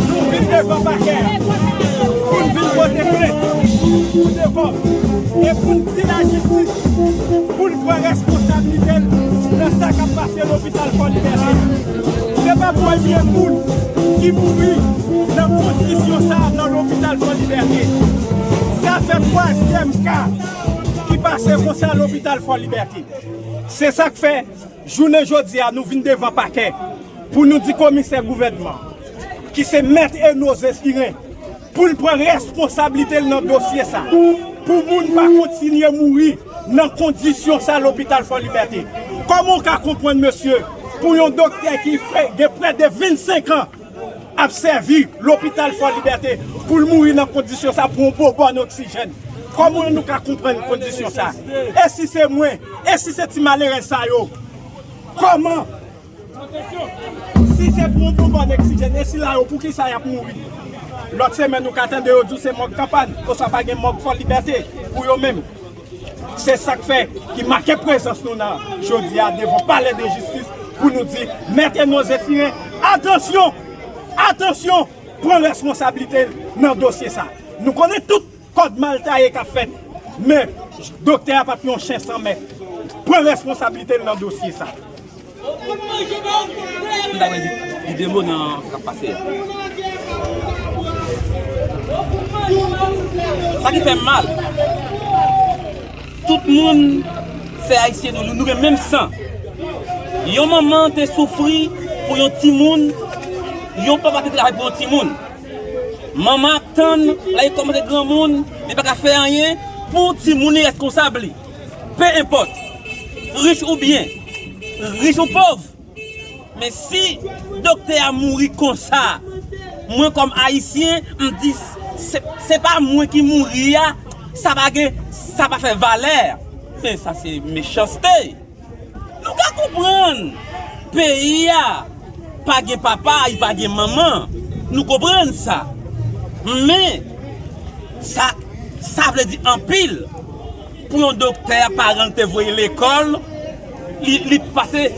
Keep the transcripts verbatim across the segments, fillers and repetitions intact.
Nou vin devan pakè a pou n vin pote plent pou Decop e pou n di lajistis pou l pran responsablite l nan sa k ap pase lopital Fò Libète. Se pa premye moun ki mouri nan kondisyon sa a nan lopital Fò Libète. Sa fè twazyèm ka ki pase konsa lopital Fò Libète. Se sa k fè, jounen jodi a, nou vin devan pakè pou nou di komisè gouvènman, ki se Mèt Eno Zefiren, pou l pran responsablite l nan dosye sa, pou moun pa kontinye mouri nan kondisyon sa lopital Fò Libète. Kòman w ka konprann, mesye, pou yon doktè ki fè, gen près de vennsenk an ap sèvi lopital Fò Libète, pou l mouri nan kondisyon sa, pou yon bonbòn oksijèn? Kòman nou ka konprann kondisyon sa? E si se mwen? E si se ti malerèz sa yo? Kòman? Si se pou yon bonbòn oksijèn, e sila yo, poukisa y ap mouri? Lòt semèn, nou ka tande yo di w se mòg Kanpàn, oswa pa gen mòg Fò Libète pou yo menm. Se sa k fè ki make prezans nou nan jodi a devan Palè de Jistis pou nou di, Mèt Eno Zefiren, atansyon! Atansyon! Pran responsablite l nan dosye sa. Nou konnen tout kòd mal taye k ap fèt, men doktè a pa t yon chen san mèt. Pran responsablite l nan dosye sa. M ta renmen di, di de mo nan sa k ap pase a. Sa ki fè m mal, tout moun se ayisyen, nou, nou gen menm san. Yon manman te soufri pou yon timoun, yon papa te travay pou yon timoun. Manman ap tann lè li kòmanse granmoun, li pa ka fè anyen pou timoun li, reskonsab li. Pe enpòt, rich ou byen, rich ou pòv. Men si doktè a mouri konsa, mwen kòm ayisyen, m di, se, se pa mwen ki mouri a, sa pa gen, sa pa fè valè. Men sa se mechanste. Nou ka konprann peyi a pa gen papa, li pa gen manman. Nou konprann sa. Men, sa, sa vle di anpil. Pou yon doktè, paran l te voye lekòl, li, li pase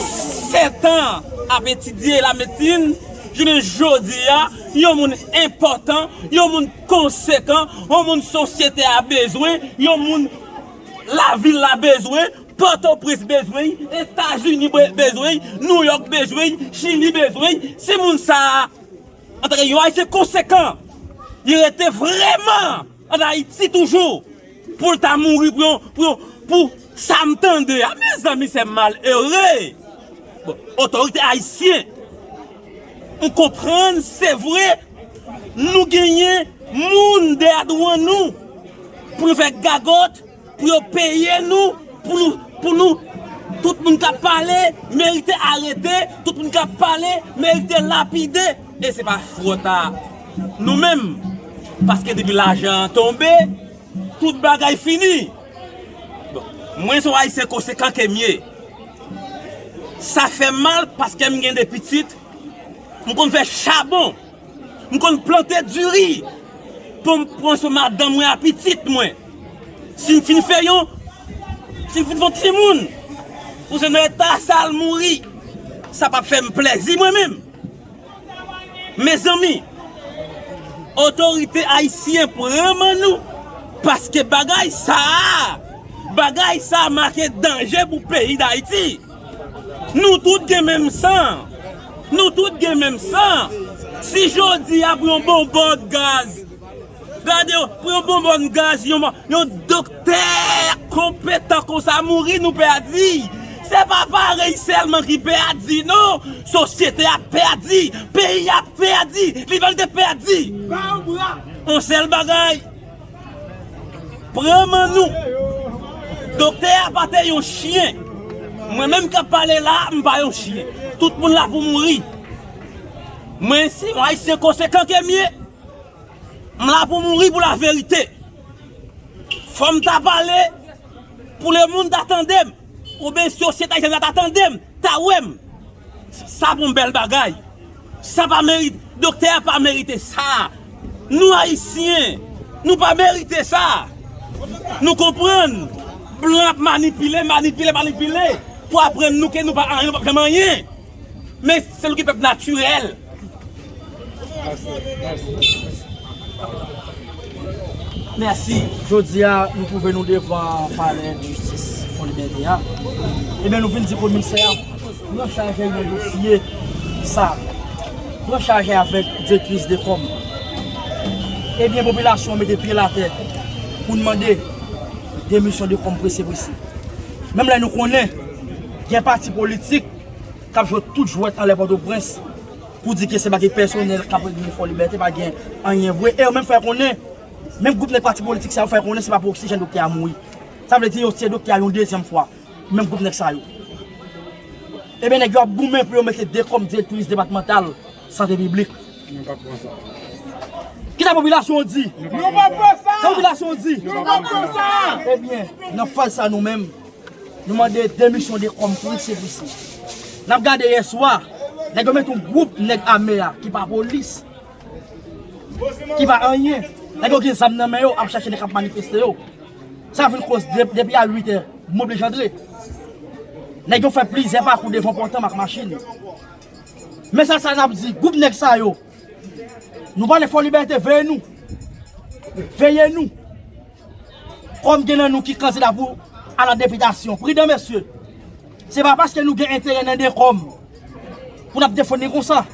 sèt an ap etidye lamedsin, jounen jodi a, yon moun enpòtan, yon moun konsekan, yon moun sosyete a bezwen, yon moun lavil la bezwen, Pòtoprens bezwen, Etazini be-, bezwen, Nouyòk bezwen, Chili bezwen. Si moun sa a, antanke yon Ayisyen konsekan, li rete vrèman ann Ayiti toujou, pou l ta mouri pou yon, pou yon, pou sa m tande a, mezanmi, se malere. Bon, otorite ayisyen, m konprann, se vre, nou genyen moun dèyè dwàn nou pou nou fè gagòt, pou yo peye nou, pou nou, pou nou, tout moun k ap pale merite arete, tout moun k ap pale merite lapide. E se pa fwòt a nou menm, paske depi lajan an tonbe, tout bagay fini. Bon, mwen se yon Ayisyen konsekan ke m ye. Sa fè m mal paske m gen de pitit, m konn fè chabon. M konn plante diri pou m pran swen madanm mwen ak pitit mwen. Si m fin fè yon, si m fin fè yon timoun, pou se nan eta sa l mouri, sa p ap fè m plèzi mwen menm. Mezanmi, otorite ayisyen pran nan nou, paske bagay sa a, bagay sa a make danje pou peyi Dayiti. Nou tout gen menm san. Nou tout gen menm san. Si jodi a pou yon bonbòn gaz, gade, pou yon bonbòn gaz, yon, yon doktè konpetan konsa mouri, nou pèdi. Se pa parèy sèlman ki pèdi, non. Sosyete a pèdi, peyi a pèdi, limanite pèdi. Yon sèl bagay. Pran nan nou. Doktè a pa te yon chen. Mwen menm k ap pale la, m pa yon chen. Tout moun la pou mouri. Mwen se yon Ayisyen konsekan ke m ye. M la pou mouri pou laverite. Fò m ta pale pou lemonn ta tande m. Oubyen sosyete ayisyèn la ta tande m, ta wè m. Sa pa yon bèl bagay. Sa pa merite. Doktè a pa merite sa. Nou Ayisyen, nou pa merite sa. Nou konprann. Blan ap manipile, manipile, manipile pou aprann nou ke nou pa anyen, nou p ap janm anyen. Men se nou ki pèp natirèl. Mèsi. Jodi a, nou twouve nou devan palè jistis Fon Libète a. Ebyen, nou vin di komisè a, pran chaj nan dosye sa. Pran chaj avèk direktris Decom. Ebyen, popilasyon an mete pye l atè pou n mande demisyon Decom prese prese. Menm lè nou konnen gen pati politik k ap jwe tout jwèt anlè Pòtoprens pou di ke se bagay pèsonèl k ap regle Fò Libète, pa gen anyen vre. E yo menm fè konnen, menm gwoup nèg pati politik sa yo fè konnen se pa pou oksijèn doktè a mouri. Sa vle di yo tiye doktè a yon dezyèm fwa. Menm gwoup nèg sa yo. Ebyen, nèg yo ap goumen pou yo mete Decom direktris depatmantal sante piblik. Nou p ap pran sa. Kisa popilasyon an di? Nou p ap pran sa. Sa popilasyon an di? Nou p ap pran sa. Ebyen, nan faz sa nou menm, nou mande demisyon Decom prese prese. N ap gade yè swa, nèg yo mete yon gwoup nèg ame a ki pa polis, ki pa anyen. Nèg yo gen zam nan men yo, ap chache nèg k ap manifeste yo. Sa vin koz de-, depi a uit è, m oblije antre. Nèg yo fè plizyè pakou devan pòtan m ak machin. Men sa, sa n ap di, gwoup nèg sa yo, nou pale Fò Libète, veye nou. Veye nou. Kòm gen nan nou ki kandida pou a la depitasyon. Pridan, mesye. Se pa paske nou gen enterè nan Decom pou n ap defann li konsa.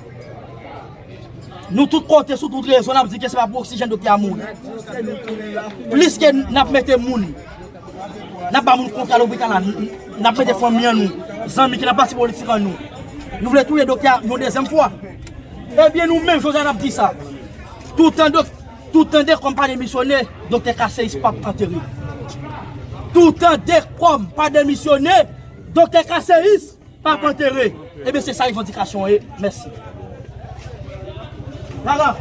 Nou tout kote, sou tout rezo, n ap di ke se pa pou oksijèn doktè a mouri. Plis ke n ap mete moun, n ap ba moun kontra lopital la, n, n ap mete fanmi an nou, zanmi ki nan pati politik an nou. Nou vle touye doktè a yon dezyèm fwa. Ebyen, nou menm, Jozèf, n ap di sa. Toutan dok-, toutan Decom pa demisyone, doktè Kaseis p ap antere. Toutan Decom pa demisyone, doktè Kaseis p ap antere. Ebyen, se sa revandikasyon an ye. Mèsi. Lala.